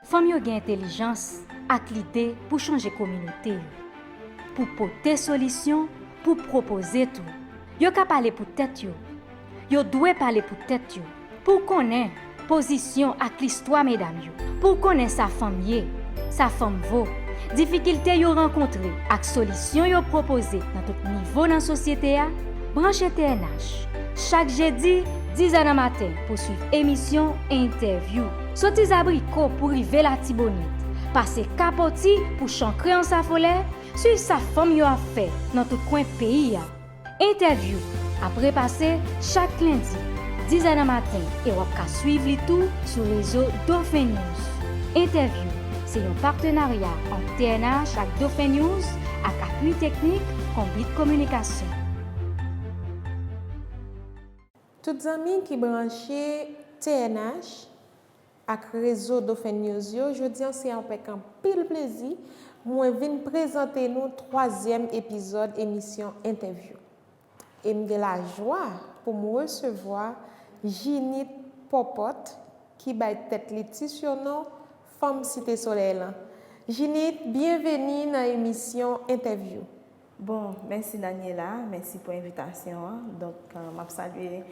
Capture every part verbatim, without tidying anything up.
Fanm yo gen entèlijans ak lide pou chanje kominote yo, pou pote solisyon, pou pwopoze tou. Yo ka pale pou tèt yo. Yo dwe pale pou tèt yo. Pou w konnen pozisyon ak listwa medam yo. Pou w konnen sa fanm ye, sa fanm vo, difikilte yo rankontre ak solisyon yo pwopoze nan tout nivo nan sosyete a, branche T N H. Chak jedi, dizè nan maten pou swiv emisyon Entèvyou. Soti Zabriko pou rive Latibonit, pase Kapoti pou chankre Ansafolè, swiv sa fanm yo ap fè nan tout kwen peyi a. Entèvyou ap repase chak lendi, dizè nan maten, e w ap ka swiv li tou sou rezo Dauphin News. Entèvyou se yon patenarya ant T N H ak Dauphin News ak apui teknik Konbit Kominikasyon. Tout zanmi ki branche T N H ak rezo Dauphin News yo, jodi a se avèk anpil plezi mwen vin prezante nou twazyèm epizòd emisyon Entèvyou. E m gen lajwa pou m resevwa Jinit Pòpòt ki bay tèt li ti sinon Fanm Site Solèy lan. Jinit, byenveni nan emisyon Entèvyou. Bon, mèsi Daniela, mèsi pou envitasyon an. Donk, euh, m ap salye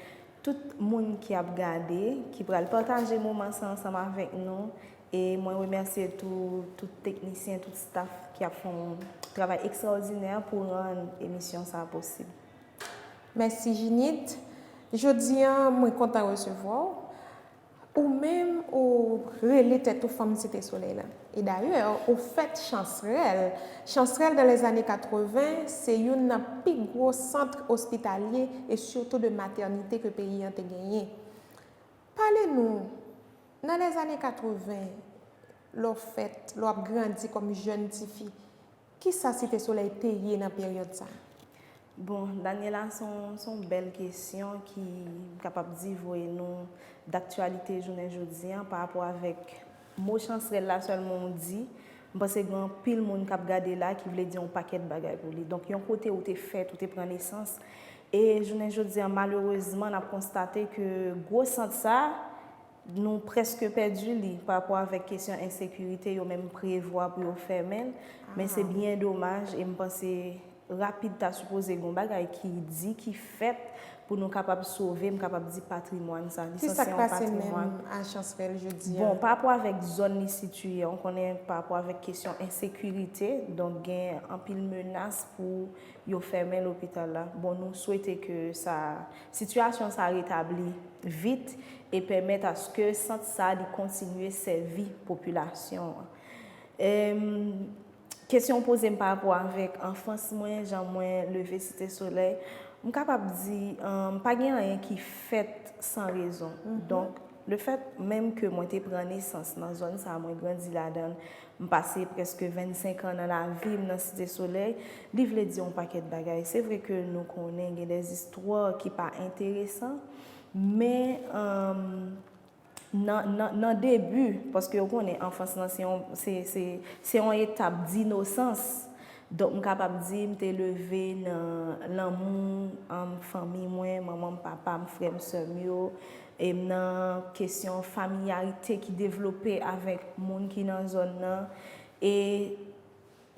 tout moun ki ap gade, ki pral pataje moman sa ansanm avèk nou. E mwen remèsye tou tout teknisyen, tout staff ki ap fè yon travay ekstraòdinè pou rann emisyon sa a posib. Mèsi Jinit. Jodi a, mwen kontan resevwa w. Ou menm, ou rele tèt ou Fanm Site Solèy lan. E dayè, ou fèt Chansrèl. Chansrèl, dans les années quatre-vingts, se youn nan pi gwo sant ospitalye e sitou de matènite ke peyi an te genyen. Pale nou, nan les années quatre-vingts, lè w fèt, lè w ap grandi kòm jèn tifi, kisa Site Solèy te ye nan peryòd sa a? Bon, Daniela, se yon, se yon bèl kesyon ki, m kapab di, voye nou daktyalite jounen jodi a, pa rapò avèk mo Chansrèl la sèlman w di, m panse gen anpil moun k ap gade la ki vle di yon pakèt bagay pou li. Donk, yon kote ou te fèt, ou te pran nesans, e jounen jodi a, malerezman, n ap konstate ke gwo sant sa a, nou prèske pèdi li pa rapò avèk kesyon ensekirite, yo menm prevwa pou yo fèmen l, men se byen domaj, e m panse rapid ta sipoze gen yon bagay ki di, ki fèt pou nou kapab sove, m kapab di, patrimwàn sa. Li sanse yon patrimwàn. Kisa k pase menm a Chansrèl jodi a? Bon, pa rapò avèk zòn li sitiye a, ou konnen, pa rapò avèk kesyon ensekirite, donk gen anpil menas pou yo fèmen lopital la. Bon, nou swete ke sa, sitiyasyon sa retabli vit e pèmèt aske sant sa li kontinye sèvi popilasyon an. Em, kesyon w poze m pa rapò avèk anfans mwen, jan mwen leve Site Solèy, m kapab di, em, pa gen anyen ki fèt san rezon. Donk, lefèt menm ke mwen te pran nesans nan zòn sa a, mwen grandi ladan l, m pase prèske vennsenk an nan lavi m nan Site Solèy, li vle di yon pakèt bagay. Se vre ke nou konnen gen dèzistwa ki pa enteresan, men, em, nan, nan, nan debi, paske w konnen, anfans lan se yon, se, se, se yon etap dinosans. Donk, m kapab di m te leve nan lanmou, em, fanmi mwen, manman m, papa m, frè m, sè m yo, e m nan kesyon familyarite ki devlope avèk moun ki nan zòn nan. E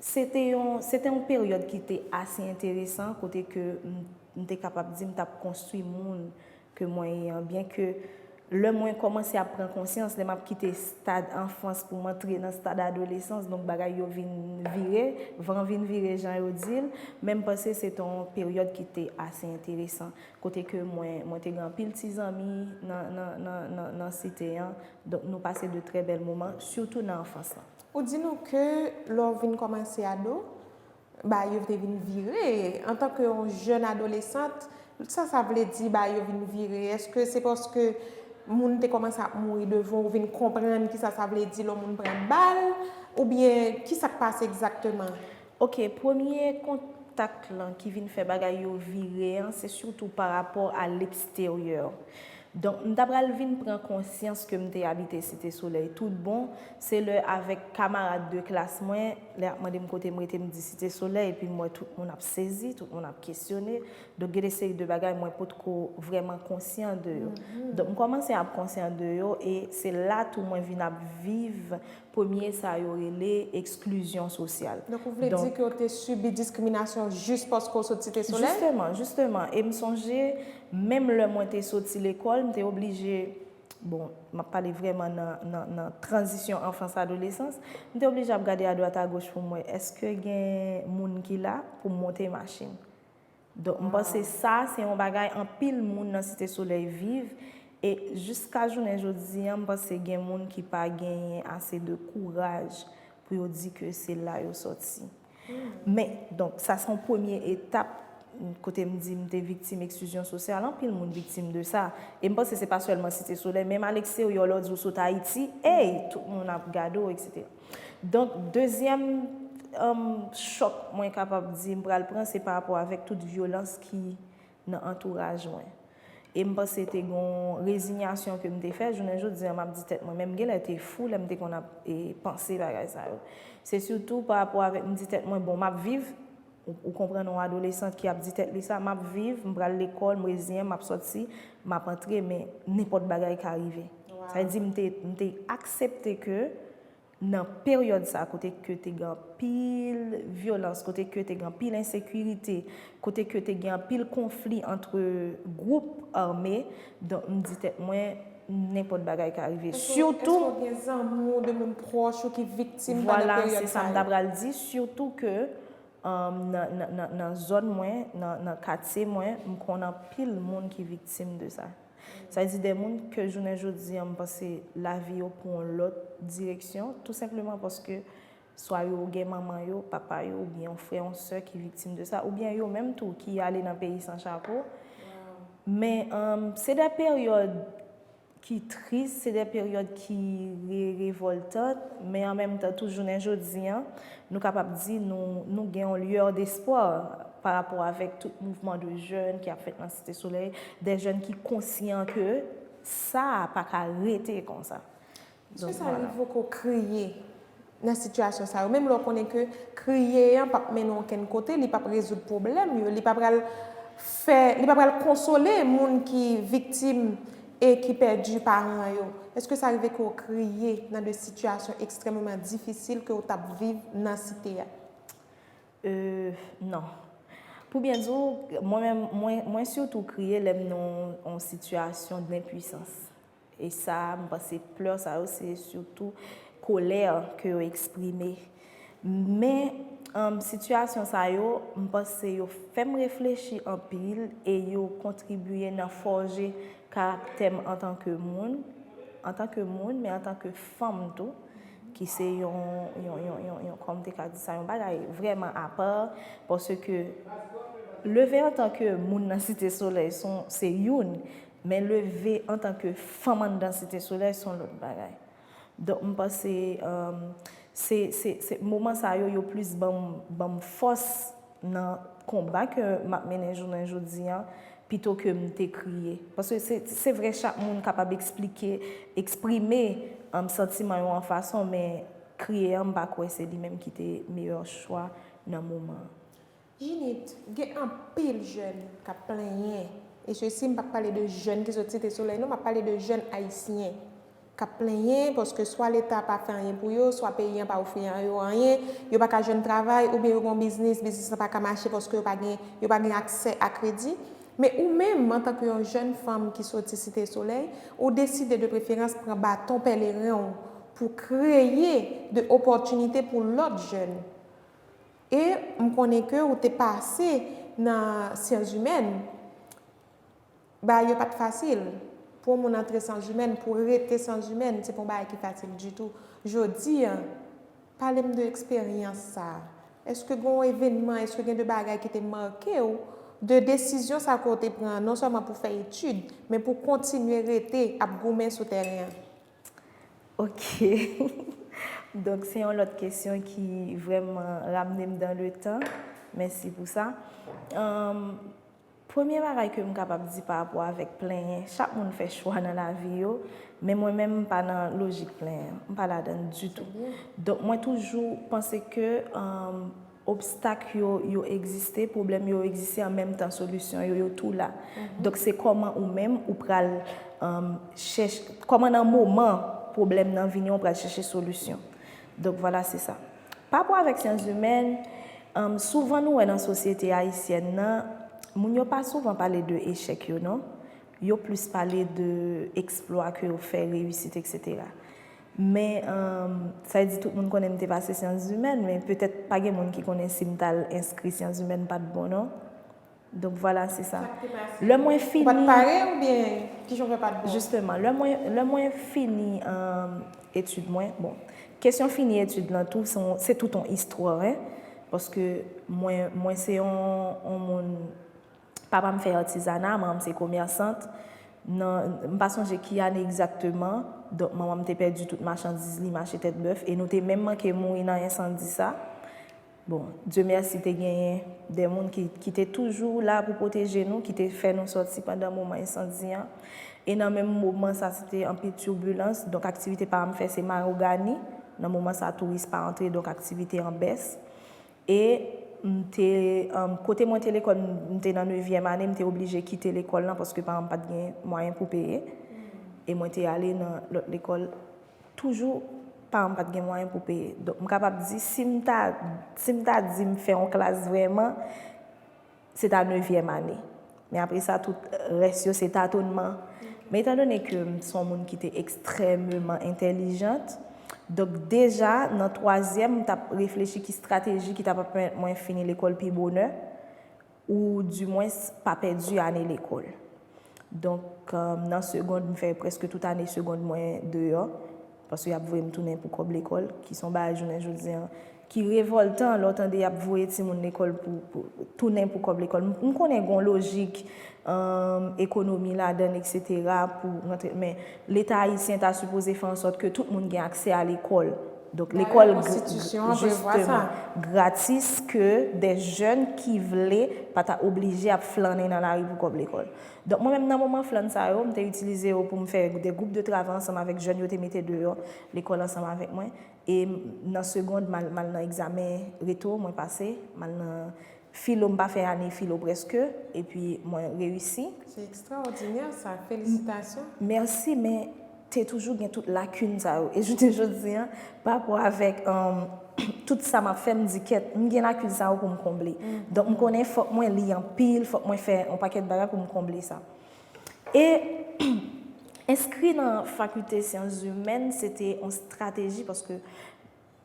se te yon, se te yon peryòd ki te ase enteresan, kote ke m, m te kapab di m t ap konstwi moun ke mwen ye an. Byen ke lè mwen kòmanse ap pran konsyans, lè m ap kite stad anfans pou m antre nan stad adolesans, donk bagay yo vin vire, van vin vire jan yo di l, men m panse se te yon peryòd ki te ase enteresan, kote ke mwen, mwen te gen anpil ti zanmi nan, nan, nan, nan, nan site an, donk nou pase de trè bèl moman, sitou nan anfans lan. Ou di nou ke lè w vin kòmanse ado, bagay yo te vin vire. Antanke yon jèn adolesant, sa sa vle di bagay yo vin vire? Èske se paske moun te kòmanse ap mouri devan w, ou vin konprann kisa sa vle di lè yon moun pran bal? Oubyen kisa k pase egzakteman? Ok, premye kontak lan ki vin fè bagay yo vire an, se sitou pa rapò a leksteryè. Donk, m ta pral vin pran konsyans ke m te abite Site Solèy tout bon, se lè avèk kamarad de klas mwen, lè y ap mande m kote m rete, m di Site Solèy, epi m wè tout moun ap sezi, tout moun ap kesyone. Donk, gen de seri de bagay mwen potko vrèman konsyan de yo. Donk, m kòmanse ap konsyan de yo, e se la tou mwen vin ap viv premye sa yo rele eksklizyon sosyal. Donk, ou vle di ke w te sibi diskriminasyon jis paske w sot Site Solèy? Jisteman, jisteman. E m sonje, menm lè mwen te soti lekòl, m te oblije, bon, m ap pale vrèman nan, nan, nan tranzisyon anfans adolesans, m te oblije ap gade adwat agoch pou m wè èske gen moun ki la pou m monte machin. Donk, m panse sa, se yon bagay anpil moun nan Site Solèy viv, e jiska jounen jodi an, m panse gen moun ki pa genyen ase de kouraj pou yo di ke se la yo sòti. Men, donk, sa se yon premye etap kote m di m te viktim eksklizyon sosyal, anpil moun viktim de sa. E m panse se pa sèlman Site Solèy, menm a leksteryè, lè w di w sot Ayiti, ey, tout moun ap gade w, etsetera. Donk, dezyèm, um, chòk mwen kapab di m pral pran, se pa rapò avèk tout vyolans ki nan antouraj mwen. E m panse te gon rezinyasyon ke m te fè, jounen jodi an, m ap di tèt mwen, men m genlè te fou lè m te konn ap, e, panse bagay sa yo. Se sitou pa rapò avèk m di tèt mwen, bon, m ap viv, ou, ou konprann yon adolesan ki ap di tèt li sa, m ap viv, m pral lekòl, m reziyen, m ap sòti, m ap antre, men nenpòt bagay ka rive. Sa vle di, m te, m te aksepte ke nan peryòd sa, kote ke te gen anpil vyolans, kote ke te gen anpil ensekirite, kote ke te gen anpil konfli ant gwoup ame, donk, m di tèt mwen, nenpòt bagay ka rive. Sitou, èske w gen zanmi w, de moun pwòch ou ki viktim pandan peryòd sa yo? Vwala, se sa m ta pral di, sitou ke, um, nan, nan, nan, nan zòn mwen, nan, nan katye mwen, m konn anpil moun ki viktim de sa. Sa vle di de moun ke jounen jodi an, m panse lavi yo pran yon lòt direksyon, tou senpleman paske swa yo gen manman yo, papa yo, oubyen yon frè, yon sè ki viktim de sa, oubyen yo menm tou ki ale nan peyi san chapo. Men, um, se de peryòd ki tris, se de peryòd ki re-, revòltan, men an menm tan tou, jounen jodi an, nou kapab di nou, nou gen yon lueur d'espoir pa rapò avèk tout mouvman de jèn ki ap fèt nan Site Solèy, de jèn ki konsyan ke sa pa ka rete konsa. Èske sa rive w ke w kriye nan sitiyasyon sa yo? Menm lè w konnen ke kriye an p ap mennen w okenn kote, li p ap rezoud pwoblèm yo, li pa pral fè, li pa pral konsole moun ki viktim e ki pèdi paran yo. Èske sa rive ke w kriye nan de sitiyasyon ekstrèmeman difisil ke w t ap viv nan site a? Euh, non. Pou byen di w, mwen menm, mwen, mwen sitou kriye lè m nan yon, yon sitiyasyon denpwisans. E sa, m panse plè sa yo, se sitou kolè ke yo eksprime. Men, um, sitiyasyon sa yo, m panse yo fè m reflechi anpil e yo kontribye nan fòje karaktè m antanke moun, antanke moun, men antanke fanm tou, ki se yon, yon, yon, yon, yon, kòman m te ka di sa, yon bagay vrèman apa, paske leve antanke moun nan Site Solèy, se yon, se youn, men leve antanke fanm anndan Site Solèy, se yon lòt bagay. Donk, m panse, um, se, se, se moman sa yo, yo plis ban m, ban m fòs nan konba ke m ap mennen jounen jodi an, pito ke m te kriye. Paske se, se vre, chak moun kapab eksplike, eksprime, um, santiman yo yon fason, men kriye an, m pa kwè se li menm ki te meyè chwa nan moman an. Jinit, gen anpil jèn k ap plenyen, e sesi, m p ap pale de jèn ki sot Site Solèy non, m ap pale de jèn ayisyen k ap plenyen paske swa Leta pa fè anyen pou yo, swa peyi an pa ofri yo anyen, yo pa ka jwenn travay, oubyen yo gen yon biznis, biznis lan pa ka mache paske yo pa gen, yo pa gen aksè a kredi. Men ou menm, antanke yon jèn fanm ki soti Site Solèy, ou deside de preferans pran baton pèleren w pou kreye de opòtinite pou lòt jèn. E m konnen ke ou te pase nan syans imèn. Bagay yo pa t fasil. Pou yon moun antre syans imèn, pou rete syans imèn, se pa yon bagay ki fasil ditou. Jodi a, pale m de eksperyans sa a. Èske gen yon evènman, èske gen de bagay ki te make w de desizyon sa a ke w te pran, non sèlman pou fè etid, men pou kontinye rete ap goumen sou tèren an? Ok. Donk, se yon lòt kesyon ki vrèman ramne m dans le temps. Mèsi pou sa. Ann, Premye bagay ke m kapab di pa rapò avèk plenyen, chak moun fè chwa nan lavi yo, men mwen menm m pa nan lojik plenyen, m pa ladan l ditou. Donk mwen toujou panse ke um, obstak yo, yo egziste, pwoblèm yo egziste, an menm tan solisyon yo, yo tou la. Donk se kòman ou menm ou pral um, chèche, kòman nan moman pwoblèm nan vini an ou pral chèche solisyon. Donk vwala se sa. Pa rapò avèk syans imèn, um, souvan nou wè nan sosyete ayisyèn nan, moun yo pa souvan pale de echèk yo non. Yo plis pale de eksplwa ke yo fè, reyisit, etsetera. Men, um, sa vle di tout moun konnen m te pase syans imèn, men petèt pa gen moun ki konnen si m t al enskri syans imèn pa t bon non. Donk vwala, se sa. Lè mwen fini. Ou pa t pare oubyen kijan w fè pa t bon? Jisteman, lè mwen, lè mwen fini um, etid mwen, bon, kesyon fini etid lan tou, se tout yon istwa, hein, paske mwen, mwen se yon, yon moun, papa m fè atizana, manman m se komèsant, nan, m pa sonje ki ane egzakteman, donk manman m te pèdi tout machandiz li, mache tèt bèf, e nou te menm manke mouri nan ensandi sa. Bon, Dye mèsi te genyen de moun ki, ki te toujou la pou pwoteje nou, ki te fè nou sòti pandan moman ensandi an. E nan menm moman sa, se te anpil tibilans. Donk, aktivite pa m fè se mawogani. Nan moman sa, touris pa antre, donk aktivite an bès. E m te, um, kote mwen te lekòl, m te nan nevyèm ane, m te oblije kite lekòl lan paske paran m pa t gen mwayen pou peye. E mwen te ale nan lòt lekòl toujou paran m pa t gen mwayen pou peye. Donk, m kapab di, si m ta, si m ta di m fè yon klas vrèman, se ta nevyèm ane. Men apre sa, tout rès yo, se tatonman. Men etandone ke m se yon moun ki te ekstrèmeman entèlijant, donk deja nan twazyèm, m t ap reflechi ki estrateji ki t ap pèmèt mwen fini lekòl pi bonè. Ou dimwens pa pèdi ane lekòl. Donk, nan segond, m fè prèske tout ane segond mwen deyò, paske y ap voye m tounen pou kòb lekòl, ki se yon bagay jounen jodi a ki revòltan lè w tande y ap voye timoun lekòl pou, pou tounen pou kòb lekòl. M konnen gen yon lojik ekonomi ladan l, etsetera, pou rantre, men Leta ayisyen ta sipoze fè an sòt ke tout moun gen aksè a lekòl. Donk, lekòl jisteman gratis, ke de jèn ki vle pa ta oblije ap flannen nan lari pou kòb lekòl. Donk, mwen menm, nan moman flann sa yo, m te itilize yo pou m fè de gwoup de travay ansanm avèk jèn yo te mete deyò lekòl ansanm avèk mwen. E nan segond, m al, m al nan egzamen reto, mwen pase, m al nan filo, m pa fè ane filo prèske, epi mwen reyisi. Se ekstraòdinè sa, felisitasyon. Mèsi, men te toujou gen tout lakin sa yo. E jounen jodi a, pa rapò avèk um, tout sa m ap fè, m di kèt, m gen lakin sa yo pou m konble. Donk, m konnen fòk mwen li anpil, fòk mwen fè yon pakèt bagay pou m konble sa. E enskri nan fakilte syans imèn, se te yon estrateji paske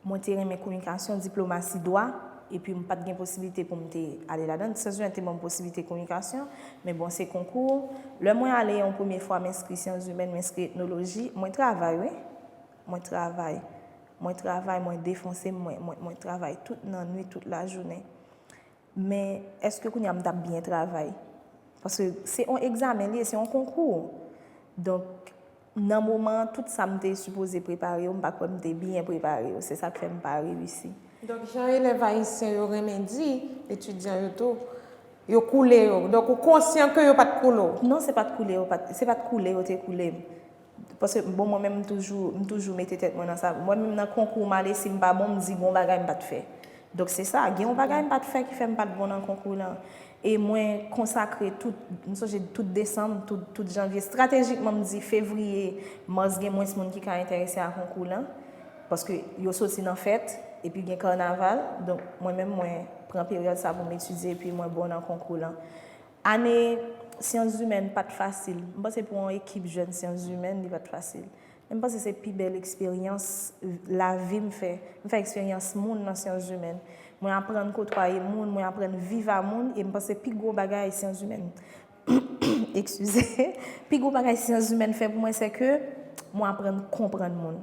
mwen te renmen kominikasyon, diplomasi, dwa, epi m pa t gen posiblite pou m te ale ladan l. Syans imèn te ban m posiblite kominikasyon, men bon, se konkou. Lè mwen ale yon premye fwa, m enskri syans imèn, m enskri etnoloji, mwen travay, wi. Mwen travay. Mwen travay, mwen defonse m, mwen, mwen, mwen travay tout nan nwit, tout lajounen. Men èske kounye a m t ap byen travay? Paske se yon egzamen li ye, se yon konkou. Donk, nan moman an, tout sa m te sipoze prepare yo, m pa kwè m te byen prepare yo. Se sa k fè m pa reyisi. Donk, jan elèv ayisyen yo renmen di etidyan yo tou, yo koule yo. Donk, ou konsyan ke yo pa t koule w? Non, se pa t koule yo, se pa t koule yo te koule m. Paske, bon, mwen menm, m toujou, m toujou mete tèt mwen nan sa. Mwen menm, nan konkou m ale, si m pa bon, m di, gen yon bagay m pa t fè. Donk, se sa, gen yon bagay m pa t fè ki fè m pa t bon nan konkou lan. E mwen konsakre tout, m sonje tout desanm, tout, tout janvye. Estratejikman, m di fevriye, mas, gen mwens moun ki ka enterese a konkou lan. Paske yo soti nan fèt, epi gen kanaval. Donk, mwen menm, mwen pran peryòd sa pou m etidye, epi mwen bon nan konkou lan. Ane syans imèn pa t fasil. M panse pou yon ekip jèn syans imèn, li pa t fasil. Men m panse se pi bèl eksperyans lavi m fè. M fè eksperyans moun nan syans imèn. Mwen aprann kotwaye moun, mwen aprann viv a moun, e m panse pi gwo bagay syans imèn, eskize, pi gwo bagay syans imèn fè pou mwen, se ke mwen aprann konprann moun.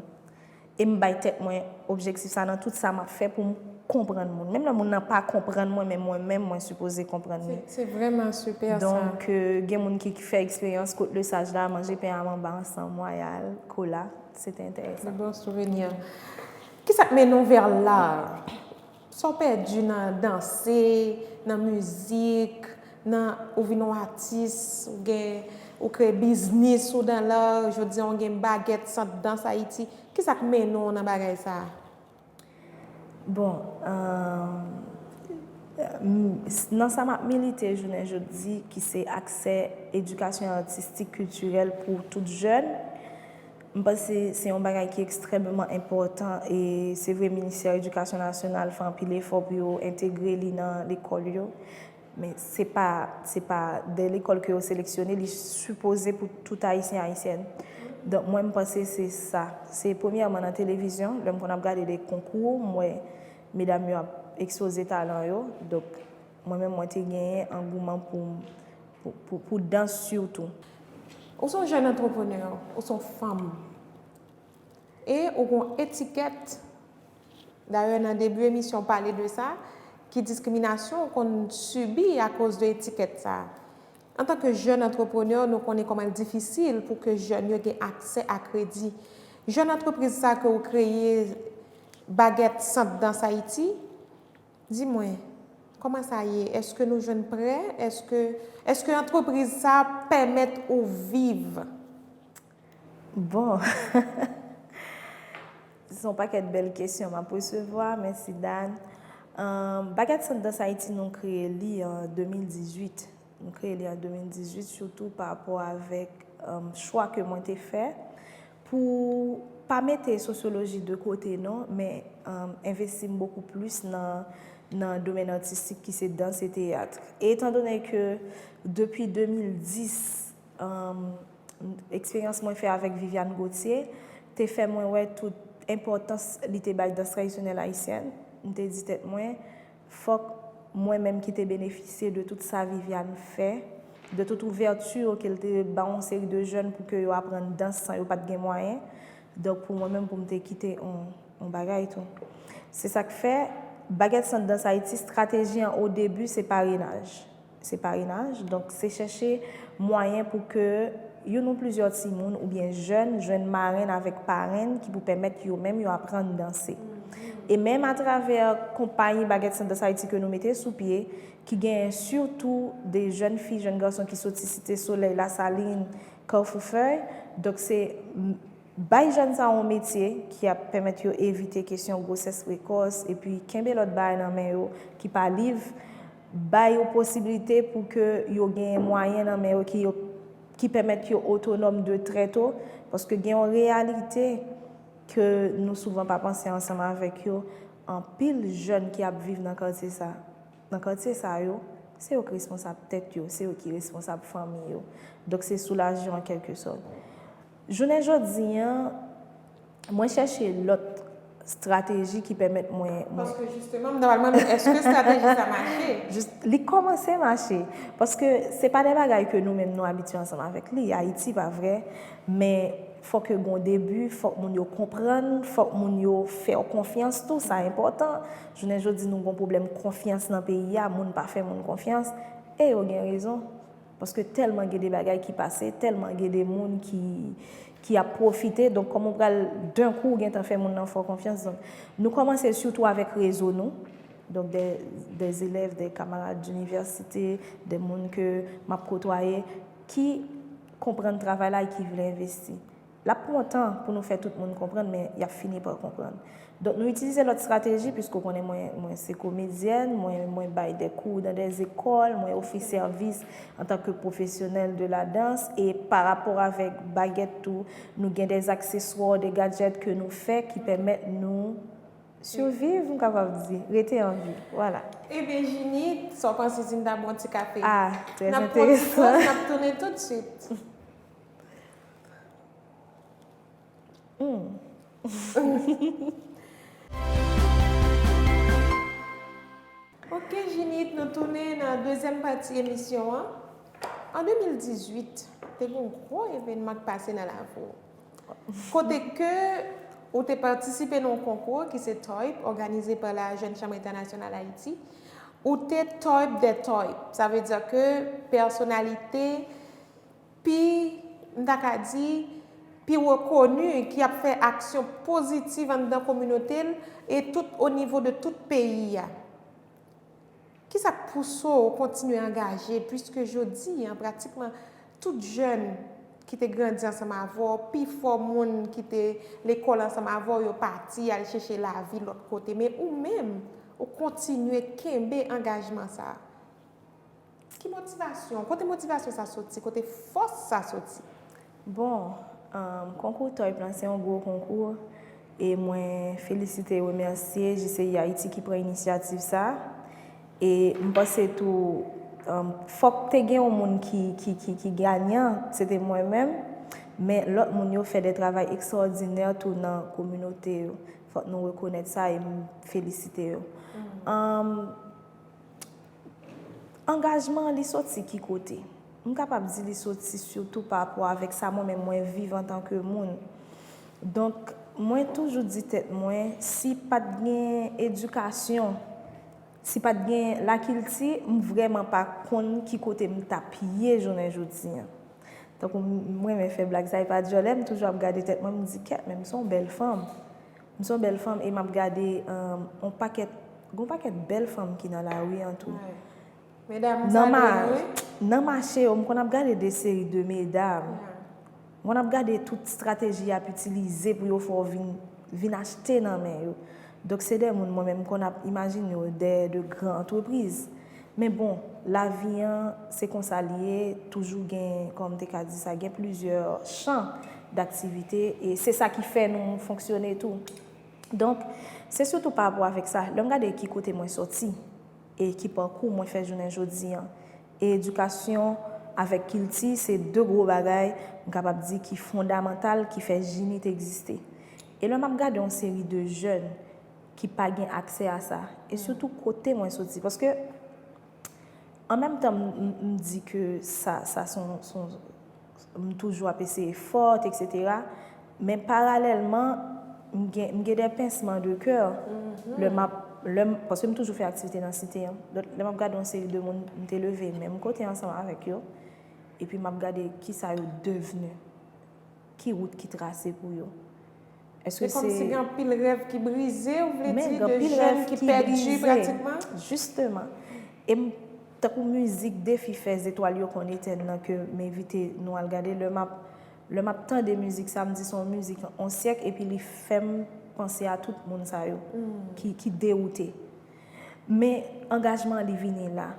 E m bay tèt mwen objektif sa nan tout sa m ap fè pou m konprann moun. Menm lè moun nan pa konprann mwen, men mwen menm, mwen sipoze konprann li. Se vrèman sipè sa. Donk, gen moun ki fè eksperyans kot lesaj la, manje pen a manba ansanm, wayal, kola, se te enteresan. De bon souveni. Kisa k mennen w vè la? Sa w pèdi nan danse, nan mizik, Nan, ou vin yon atis, ou gen, ou kreye biznis ou nan lar, jodi a ou gen Bagèt Sant Dans Ayiti. Kisa k mennen w nan bagay sa a? Bon, euh, m- nan sa m ap milite jounen jodi, ki se aksè edikasyon atistik kiltirèl pou tout jèn, m panse se yon bagay ki ekstrèmeman enpòtan e se vre Ministè Edikasyon Nasyonal fè anpil efò pou yo entegre li nan lekòl yo. Men se pa, se pa de lekòl ke yo seleksyone, li sipoze pou tout Ayisyen, Ayisyèn. Donk mwen m panse se sa. Se premyèman nan televizyon, lè m konn ap gade de konkou, m wè medam yo ap ekspoze talan yo. Donk mwen menm mwen te genyen angouman pou, pou, pou, pou dans sitou. Ou se yon jèn antreprenè, ou se yon fanm. E ou gen yon etikèt, dayè nan debi emisyon w pale de sa, ki diskriminasyon ou konn sibi akoz de etikèt sa a. Antanke jèn antreprenè, nou konnen kòman l difisil pou ke jèn yo gen aksè a kredi. Jèn antrepriz sa a ke ou kreye, Bagèt Sant Dans Ayiti, di mwen, kòman sa ye? Èske nou jwenn prè? Èske, èske antrepriz sa a pèmèt ou viv? Bon, se yon pakèt bèl kesyon m ap resevwa. Mèsi, Dan. Euh, Bagèt Sant Dans Ayiti, nou kreye li an de mil dizuit. Nou kreye li an de mil dizuit, sitou pa rapò avèk, euh, chwa ke mwen te fè pou pa mete sosyoloji de kote, non, men, euh, envesti m bokou plis nan, nan domèn atistik ki se dans e teyat. E etan done ke depi de mil dis, euh, eksperyans mwen fè avèk Viviane Gauthier te fè mwen wè tout enpòtans li te bay dans tradisyonèl ayisyèn. M te di tèt mwen, fòk mwen menm ki te benefisye de tout sa Viviane fè, de tout ouvèti ke l te ba yon seri de jèn pou ke yo aprann dans san yo pa t gen mwayen, donk pou mwen menm pou m te kite yon, yon bagay tou. Se sa k fè, Bagèt Sant Dans Ayiti, estrateji an o debi se parenaj. Se parenaj, donk se chèche mwayen pou ke youn ou plizyè timoun oubyen jèn jwenn marenn avèk parenn ki pou pèmèt yo menm yo aprann danse. E menm atravè konpayi Bagèt Sant Dans Ayiti ke nou mete sou pye, ki genyen sitou de jèn fi, jèn gason ki soti Site Solèy, Lasalin, Kafou Fèy, donk se bay jèn sa yo yon metye ki ap pèmèt yo evite kesyon gwosès prekòs, epi kenbe lòt bagay nan men yo ki pa liv, bay yo posiblite pou ke yo gen mwayen nan men yo ki yo, ki pèmèt yo otonòm de trè to, paske gen yon reyalite ke nou souvan pa panse ansanm avèk yo, anpil jèn ki ap viv nan katye sa, nan katye sa yo, se yo ki responsab tèt yo, se yo ki responsab fanmi yo. Donk se soulaje yo an kèlkesòt. Jounen jodi an, mwen chèche lòt estrateji ki pèmèt mwen, mwen Paske jisteman, m ta pral mande, èske estrateji sa mache? Jis, li kòmanse mache. Paske se pa de bagay ke nou menm nou abitye ansanm avèk li. Ayiti, pa vre? Men fòk yo gen yon debi, fòk moun yo konprann, fòk moun yo fè w konfyans tou, sa enpòtan. Jounen jodi, nou gen yon pwoblèm konfyans nan peyi a, moun pa fè moun konfyans, e yo gen rezon. Paske tèlman gen de bagay ki pase, tèlman gen de moun ki, ki ap pwofite. Donk, kòman w pral, d'un coup, w gentan fè moun nan fè w konfyans? Donk, nou kòmanse sitou avèk rezo nou. Donk, de, de elèv, de kamarad dinivèsite, de moun ke m ap kotwaye, ki konprann travay la e ki vle envesti. L ap pran tan pou nou fè tout moun konprann, men y ap fini pa konprann. Donk, nou itilize lòt estrateji, piske w konnen mwen, mwen se komedyèn, mwen, mwen bay de kou nan de zekòl, mwen ofri sèvis antanke pwofesyonèl de la dans, e pa rapò avèk Bagèt tou, nou gen de akseswa, de gadjèt ke nou fè ki pèmèt nou siviv, m kapab di, rete an vi. Vwala. Ebyen, Jinit, sa w panse si n ta bwè yon ti kafe? Ah, trè N ap pran yon ti enteresan. Poz, n ap tounen toutswit. Hmm. Ok, Jinit, nou tounen nan dezyèm pati emisyon an. An de mil dizuit, te gen yon gwo evènman k pase nan lavi w. Kote ke ou te patisipe nan yon konkou ki se TOYP, òganize pa la Jeune Chambre Internationale Haïti. Ou te TOYP dè TOYP. Sa vle di ke pèsonalite pi, m ta ka di, pi rekoni, ki ap fè aksyon pozitiv anndan kominote l e tout o nivo de tout peyi a. Kisa k pouse w kontinye angaje, piske jodi a, pratikman tout jèn ki te grandi ansanm avè w, pifò moun ki te lekòl ansanm avè w, yo pati al chèche lavi lòt kote. Men ou menm, ou kontinye kenbe angajman sa a. Ki motivasyon? Kote motivasyon sa soti? Kote fòs sa soti? Bon, um, konkou Toyp lan se yon gwo konkou e mwen felisite e remèsye J C I Haïti ki pran inisyativ sa. E m panse tou, um, fòk te gen yon moun ki, ki, ki, ki ganyan, se te mwen menm. Men lòt moun yo fè de travay ekstraòdinè tou nan kominote yo. Fòk nou rekonèt sa e m felisite yo. Um, Angajman an, li soti ki kote? M kapab di li soti sitou pa rapò avèk sa mwen menm mwen viv antanke moun. Donk, mwen toujou di tèt mwen, si pa t gen edikasyon, si pa t gen lakilti, m vrèman pa konn ki kote m t ap ye jounen jodi a. Tankou m renmen fè blag sa, e pa dyòlè, m toujou ap gade tèt mwen, m di, kèt, men m se yon bèl fanm. M se yon bèl fanm e m ap gade yon pakèt, gen yon pakèt bèl fanm ki nan lari an tou. Medam, m salye nou wi. Nan mache yo, m konn ap gade de seri de medam. M konn ap gade tout estrateji y ap itilize pou yo fè w vin, vin achte nan men yo. Donk, se de moun mwen menm m konn ap imajine yo de, de gran antrepriz. Men bon, lavi an, se konsa l ye, toujou gen, kòman m te ka di sa, gen plizyè chan daktivite e se sa ki fè nou fonksyone tou. Donk, se sitou pa rapò avèk sa, lè m gade ki kote mwen sòti e ki pakou mwen fè jounen jodi a, e edikasyon avèk kilti se de gwo bagay, m kapab di, ki fondamantal, ki fè Jinit egziste. E lè m ap gade yon seri de jèn ki pa gen aksè a sa, e sitou kote mwen soti, paske an menm tan m, m, m di ke sa, sa se yon, se yon, m toujou ap eseye fòt, etsetera. Men paralèlman, m gen, m gen de pensman de kè. Lè m ap, lè m, paske m toujou fè aktivite nan site an. Donk, lè m ap gade yon seri de moun, m te leve menm kote ansanm avèk yo. Epi m ap gade kisa yo devni. Ki wout ki trase pou yo? Èske se kòmsi gen anpil rèv ki brize, ou vle di, de jèn ki pèdi pratikman? Jisteman. E m, tankou mizik Defi fè Zetwal yo konn etèn nan ke m envite nou al gade, lè m ap, lè m ap tande mizik sa, m di se yon mizik yon syèk, epi li fè m panse a tout moun sa yo ki, ki dewoute. Men angajman an li vini la.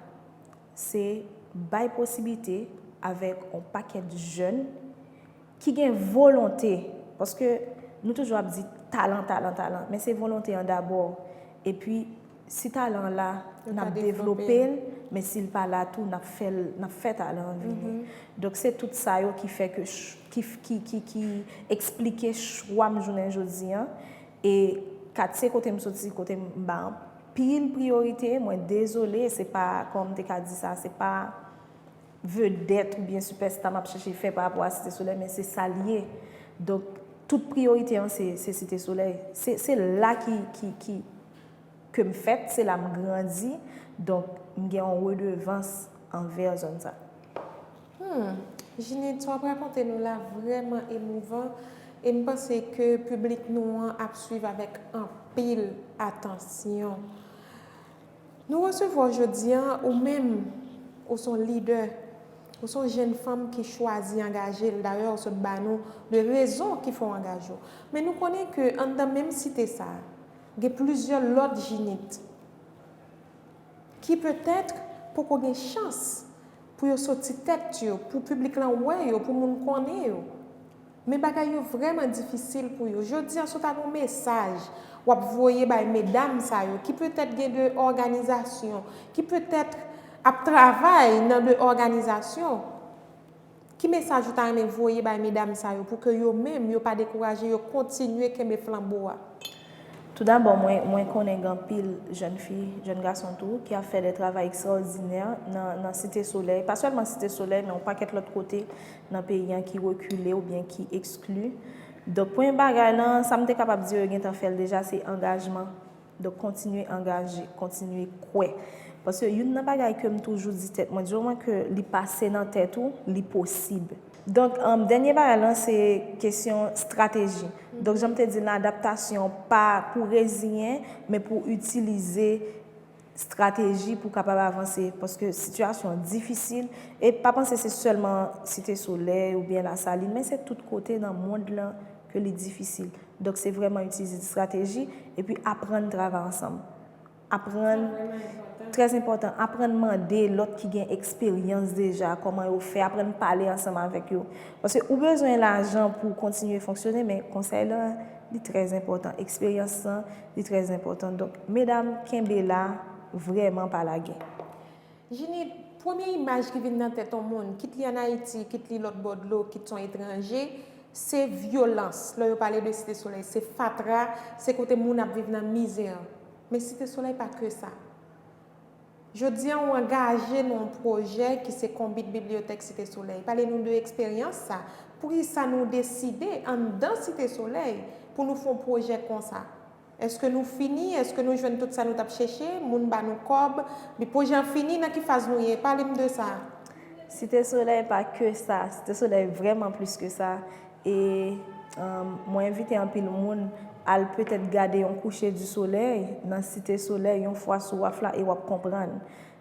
Se bay posiblite avèk yon pakèt jèn ki gen volonte, paske nou toujou ap di talan, talan, talan, men se volonte an dabò. Epi, si talan an la, n ap devlope l, men si l pa la tou, n ap fè l, n ap fè talan an vini. Donk, se tout sa yo ki fè ke, ki, ki, ki, ki eksplike chwa m jounen jodi a. E katye kote m soti, kote m ba anpil priyorite, mwen dezole, se pa, kòman m te ka di sa, se pa vedèt oubyen sipèsta m ap chèche fè pa rapò a Site Solèy, men se sa l ye. Donk, tout priyorite an, se, se Site Solèy. Se, se la ki, ki, ki, ke m fèt, se la m grandi, donk, m gen yon redevans anvè zòn sa. Hmm, Jinit, sa w ap rakonte nou la vrèman emouvan, e m panse ke piblik nou an ap swiv avèk anpil atansyon. Nou resevwa w jodi a, ou menm, ou se yon lidè, ou se yon jèn fanm ki chwazi angaje l. Dayè, ou sot ba nou de rezon ki fè w angaje w. Men nou konnen ke anndan menm site sa a, gen plizyè lòt Jinit ki petèt poko gen chans pou yo soti tèt yo, pou piblik lan wè yo, pou moun konnen yo. Men bagay yo vrèman difisil pou yo. Jodi a, si w ta gen yon mesaj w ap voye bay medam sa yo, ki petèt gen de òganizasyon, ki petèt ap travay nan de òganizasyon, ki mesaj ou ta renmen voye bay medam sa yo pou ke yo menm, yo pa dekouraje, yo kontinye kenbe flanbo a? Toudabò, mwen, mwen konnen gen anpil jèn fi, jèn gason tou, ki ap fè de travay ekstraòdinè nan, nan Site Solèy. Pa sèlman Site Solèy, men yon pakèt lòt kote nan peyi an ki rekile oubyen ki ekskli. Donk, premye bagay lan, sa m te kapab di yo, yo gentan fè l deja, se angajman. Donk, kontinye angaje, kontinye kwè. Paske youn nan bagay ke m toujou di tèt mwen, di moman ke li pase nan tèt ou, li posib. Donk, um, dènye bagay lan, se kesyon estrateji. Donk, jan m te di l, adaptasyon pa pou reziyen, men pou itilize estrateji pou w kapab avanse, paske sitiyasyon an difisil, e pa panse se sèlman Site Solèy oubyen Lasalin, men se tout kote nan mond lan ke li difisil. Donk, se vrèman itilize estrateji, epi aprann travay ansanm. Aprann, trè enpòtan, aprann mande lòt ki gen eksperyans deja, kòman yo fè, aprann pale ansanm avèk yo. Paske ou bezwen lajan pou w kontinye fonksyone, men konsèy lan, li trè enpòtan. Eksperyans lan, li trè enpòtan. Donk, medam, kenbe la, vrèman pa lage. Jinit, premye imaj ki vin nan tèt yon moun, kit li ann Ayiti, kit li lòt bò dlo, kit se yon etranje, se vyolans. Lè yo pale de Site Solèy, se fatra, se kote moun ap viv nan mizè. Men Site Solèy pa ke sa. Jodi a, ou angaje nan yon pwojè ki se Konbit Bibliyotèk Site Solèy. Pale nou de eksperyans sa. Poukisa nou deside anndan Site Solèy pou nou fè yon pwojè konsa? Èske nou fini? Èske nou jwenn tout sa nou t ap chèche? Moun ba nou kòb? Men pwojè an fini, nan ki faz nou ye? Pale m de sa. Site Solèy pa ke sa. Site Solèy vrèman plis ke sa. E, um, mwen envite anpil moun al petèt gade yon kouche di solèy nan Site Solèy yon fwa sou waf la e w ap konprann.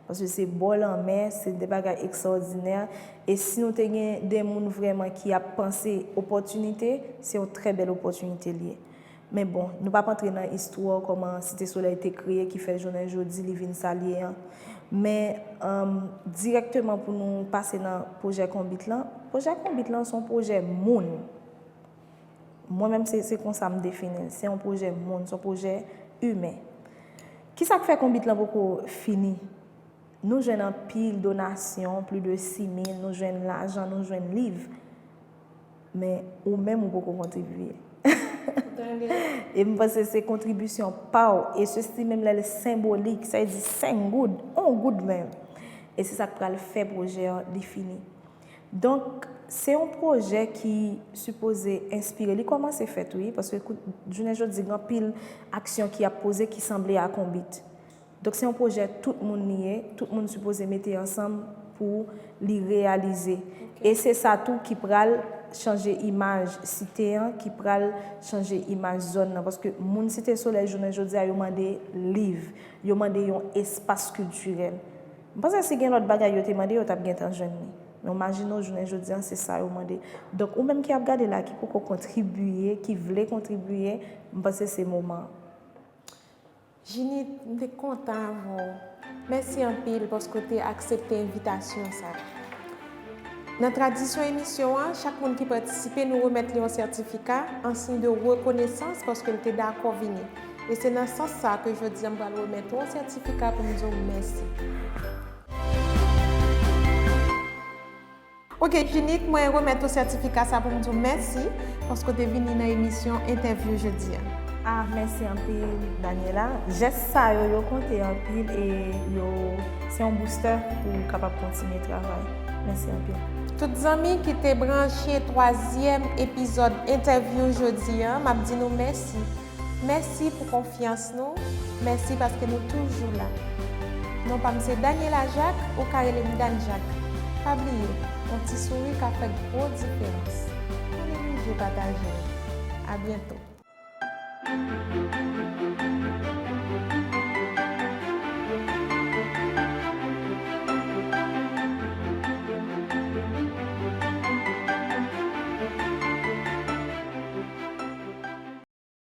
Paske se bò lanmè, se de bagay ekstraòdinè. E si nou te gen de moun vrèman ki ap panse opòtinite, se yon trè bèl opòtinite li ye. Men bon, nou p ap antre nan istwa kòman Site Solèy te kreye ki fè jounen jodi li vin sa l ye an. Men, um, dirèkteman pou nou pase nan pwojè Konbit lan, pwojè Konbit lan se yon pwojè moun. Mwen menm, se, se konsa m defini l. Se yon pwojè moun, se yon pwojè imen. Kisa k fè Konbit lan poko fini? Nou jwenn anpil donasyon, plis de sis mil, nou jwenn lajan, nou jwenn liv. Men ou menm ou poko kontribye. E m panse se kontribisyon pa w, e sesi menm lè l senbolik, sa vle di senk goud, yon goud menm. E se sa k pral fè pwojè an li fini. Donk, se yon pwojè ki sipoze enspire. Li kòmanse fèt, wi, paske kout, jounen jodi, gen anpil aksyon ki ap poze ki sanble a Konbit. Donk, se yon pwojè tout moun li ye, tout moun sipoze mete ansanm pou li reyalize. E se sa tou ki pral chanje imaj site an, ki pral chanje imaj zòn nan. Paske moun Site Solèy, jounen jodi a, yo mande liv, yo mande yon espas kiltirèl. M panse si gen lòt bagay yo te mande, yo t ap gentan jwenn li. Men imajine w, jounen jodi a, se sa yo mande. Donk, ou menm ki ap gade la, ki poko kontribye, ki vle kontribye, m panse se moman an. Jinit, m te kontan avè w. Mèsi anpil paske w te aksepte envitasyon sa a. Nan tradisyon emisyon an, chak moun ki patisipe, nou remèt li yon sètifika an siy de rekonesans paske l te dakò vini. E se nan sans sa a ke jodi a m pral remèt ou yon sètifika pou m di w mèsi. Ok, Jinit, mwen remèt ou sètifika sa pou m di w mèsi paske w te vini nan emisyon entèvyou jodi a. Ah, mèsi anpil, Daniela. Jès sa yo, yo konte anpil e yo, se yon booster pou w kapab kontinye travay. Mèsi anpil. Tout zanmi ki te branche twazyèm epizòd entèvyou jodi a, m ap di nou mèsi. Mèsi pou konfyans nou. Mèsi paske nou toujou la. Non pa m se Daniela Jacques, ou ka rele m Dan Jacques. Pa bliye, yon ti souri ka fè gwo diferans. Pa neglije pataje l. A byento.